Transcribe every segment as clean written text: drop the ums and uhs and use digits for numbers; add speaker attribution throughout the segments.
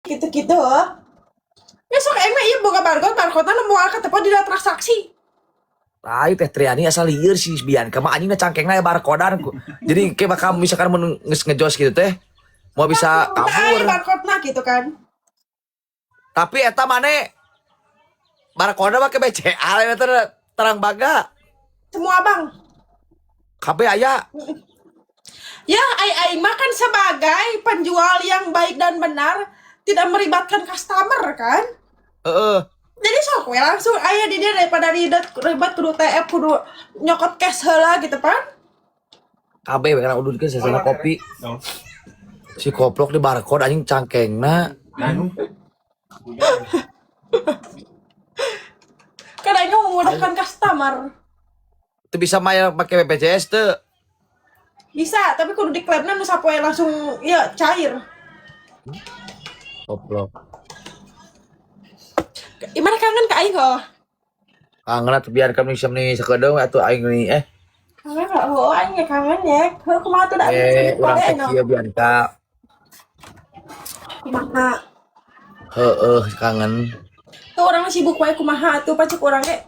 Speaker 1: Gitu-gitu heuh. Ya sok aing mah ieu boga barcode, barcode-na nu moal katepo dina transaksi.
Speaker 2: Tai Teh Triani asal lieur si Bianca mah anjingna cangkengna aya barcodean. Jadi kayak bakal misalkan mun geus ngejos gitu teh mau bisa
Speaker 1: Kita aya
Speaker 2: kabur.
Speaker 1: Barcode-na gitu kan.
Speaker 2: Tapi eta mane barcode make BCA eta terang baga.
Speaker 1: Semua, Bang.
Speaker 2: KB aya.
Speaker 1: Ya, aing mah kan sebagai penjual yang baik dan benar tidak meribatkan customer kan.
Speaker 2: Heeh.
Speaker 1: Jadi sok we langsung aya di dia daripada ribet ribet kudu TF kudu nyokot cash heula gitu kan.
Speaker 2: KB we kana ududkeun sasana kopi. Si koplok di barcode anjing cangkengna.
Speaker 1: Kan aing mah memudahkan customer.
Speaker 2: Teu bisa mayar make BPJS teu?
Speaker 1: Bisa, tapi kudu diklaimna nu sapoe langsung ya cair.
Speaker 2: Koplok.
Speaker 1: Gimana, kangen ka aing heuh?
Speaker 2: Kangen atuh biarkan nih nih sakedeung atuh aing nih eh.
Speaker 1: Kangen ka heuh, aing ge kangen ya. Heuh, kumaha tuh da aing
Speaker 2: Eh,
Speaker 1: sibuk
Speaker 2: urang
Speaker 1: wae
Speaker 2: teh
Speaker 1: no.
Speaker 2: kieu, Bianca.
Speaker 1: Kumaha?
Speaker 2: Heeh, kangen.
Speaker 1: Tuh urang sibuk wae kumaha atuh pacek urang ge.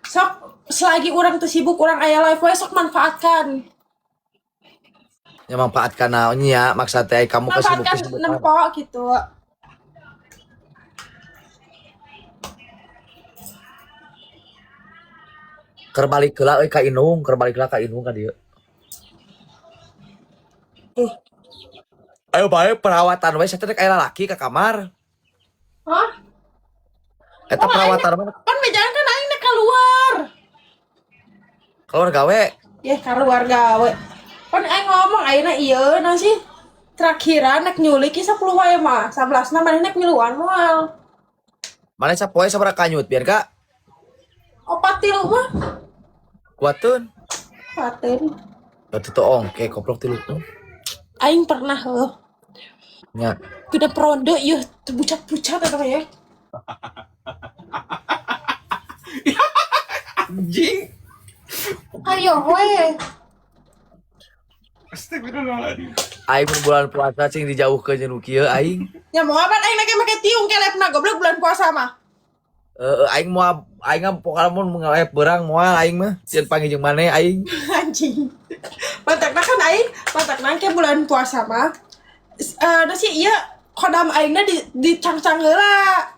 Speaker 1: Sok selagi urang tuh sibuk, urang aya live wae sok manfaatkan.
Speaker 2: Ya manfaatkan naon nya maksa teh kamu
Speaker 1: Manfaatkan
Speaker 2: kesibuk-kesibukan.
Speaker 1: Nempo gitu.
Speaker 2: Keur balik heula euy ka indung, keur balik heula ka indung ka dieu.
Speaker 1: Eh.
Speaker 2: Ayo bae perawatan we saya teh aya lalaki ka kamar.
Speaker 1: Hah?
Speaker 2: Eta
Speaker 1: Oh, aing
Speaker 2: perawatan mana?
Speaker 1: Kan bejaan kan aing nek keluar.
Speaker 2: Keluar gawe.
Speaker 1: Ya keluar gawe. Kan aing ngomong ayeuna ieu naon sih? Terakhiran nek nyulik ki 10 wae mah. 11 na maneh nek miluan moal.
Speaker 2: Mana sapoe sabaraha kanyut, Bianca?
Speaker 1: Opat tilu mah.
Speaker 2: Kuateun.
Speaker 1: Paten.
Speaker 2: Batu teu ongke koplok tilu tuh.
Speaker 1: Aing pernah heuh.
Speaker 2: Nya.
Speaker 1: Gede ronde ieu teu bucat-bucat eta mah ya.
Speaker 3: Anjing.
Speaker 1: Ayo we.
Speaker 3: Astagfirullahaladzim.
Speaker 2: Aing mun bulan puasa cing dijauhkeun jeung nu kieu aing.
Speaker 1: Ya mau apa aing lagi make tiung kelepna goblok bulan puasa mah.
Speaker 2: Heeh, aing moal aing mah pokona mun ngelep beurang moal aing mah. Sieun panggil jeung maneh aing.
Speaker 1: Anjing. Matakna kan aing, matakna ke bulan puasa mah. Eh, nah sih iya khodam aingna di dicangcang heula.